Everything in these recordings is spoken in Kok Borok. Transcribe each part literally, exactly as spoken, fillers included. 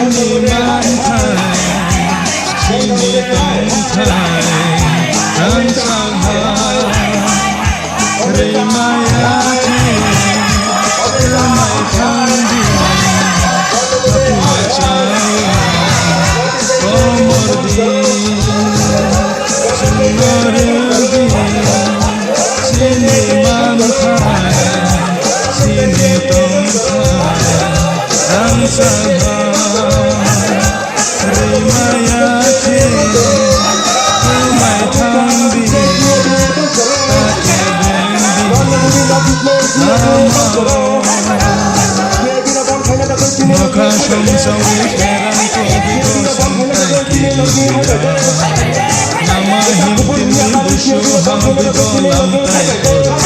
Chini manthai, chini tongthai, ang salha. Rimaya khe rwmai thang di, haphung chawi komor di, chwngno rw di, chini manthai, chini tongthai, ang salha. Rimaya khe rwmai thang di, ta khe beng di, ama o. Nokha songsawi kherang tongdi, bosong tai khe lama himtini busu hambi bolam tai korya.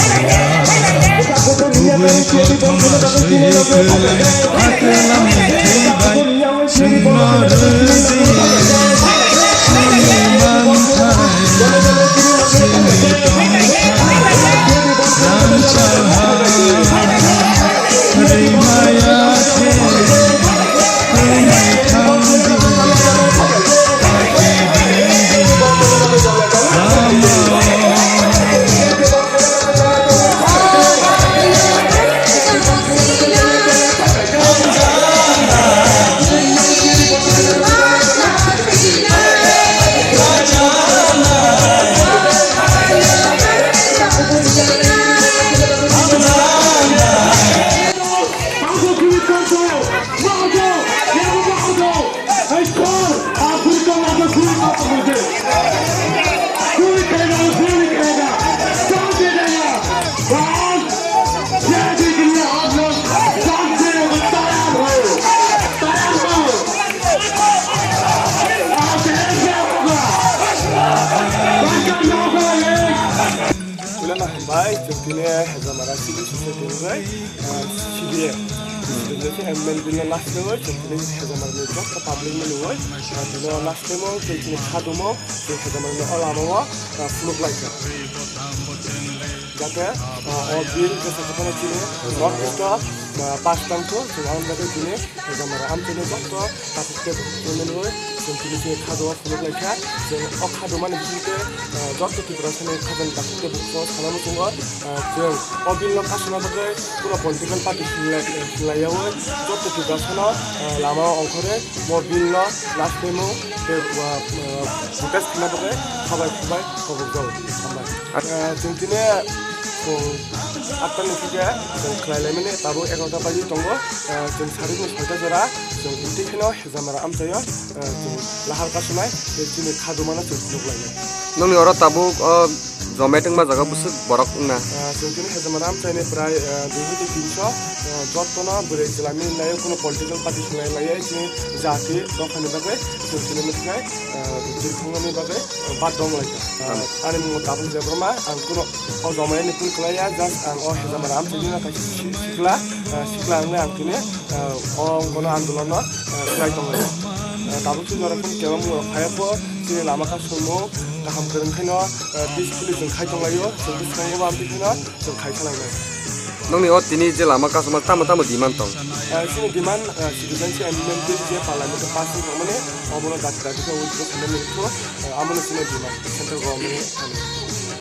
Kubui kothoma swi kwrwi, akhe lamni thwi bai. Chwngno rw di, chini manthai, chini tongthai, rangchak ha, rimaya khe, rwmai thang di, ta khe beng di, ama o. Puilano hambai, chwng tini Hezamara Civil Society ni bai, ah, C B A. President se M N B no last ni bai, chwng tini Hezamara ni joto public ni bai, ah, tini last ni mo, chwng tini khadumo, chwng Hezamara ni o lama o, ah, phunuk lai kha. Jate, ah, o bill jesa khe phano chini North East o, ah, pass tang kho, chwng ang jate tini Hezamara amchaini joto takhuk tei bukhuk chumani bai chwng tini chini khajao phunuk lai kha. Chwng o khajamani bisingtwi, ah, joto Tiprasani khajani takhuk tei bukhuk sana muchungo, ah, chwng o bill no kasuna bagwi puno political party hinlai, hinlai yaui joto Tiprasano, ah, lama o ongkhorwi mo bill no last time o tei, ah, ah, protest khaina bagwi khabai khubai khobok jago. Hambai. Ah, chwng tini phung atta ni theke chwng khlai laimani, tabuk egarota baji tongo. Ah, chwng sarikni soita jora chwng twi kheno Hezamara amchaio, ah, chwng lahar kasunai tei chini khajumano chwng phunuk lainai. Nongni oro tabuk o jomai tongma jaga bwswk borok wngna? Ah, chwng tini Hezamara amchaini prai, ah, dui hajar tinsho, ah, jotono bwrwi chwla mili laio, kuno political party swlai laio, chini jati dophani bagwi chwng tini mwthai, ah, jirkhongnani bagwi, ah, bad dong lai kha. Ah, ani mung Tapuk Debbarma, ang kuno o jomai ni phun kwlaiya, just ang o Hezamara amchaini kaisa si-, sikla, ah, sikla wngwi ang tini, ah, o gono andolon no, ah, khlai tonglaio. Ah, tabuk chini norok phun kebo mung rok phaiya pho, chini lama kasungmung kaham kwrwng khaino, ah, peacefully chwng khai tonglaio, chwng bwskango bo amtwi kheno chwng khai khlainai. Nongni o tini je lama kasuma tamo tamo demand tong? Ah, chini demand, ah, citizenship amendment bill je parliament o pass wng tongmani, obono dati dati khe withdraw khainani wngkho, ah, amoni chini demand central government ni thani.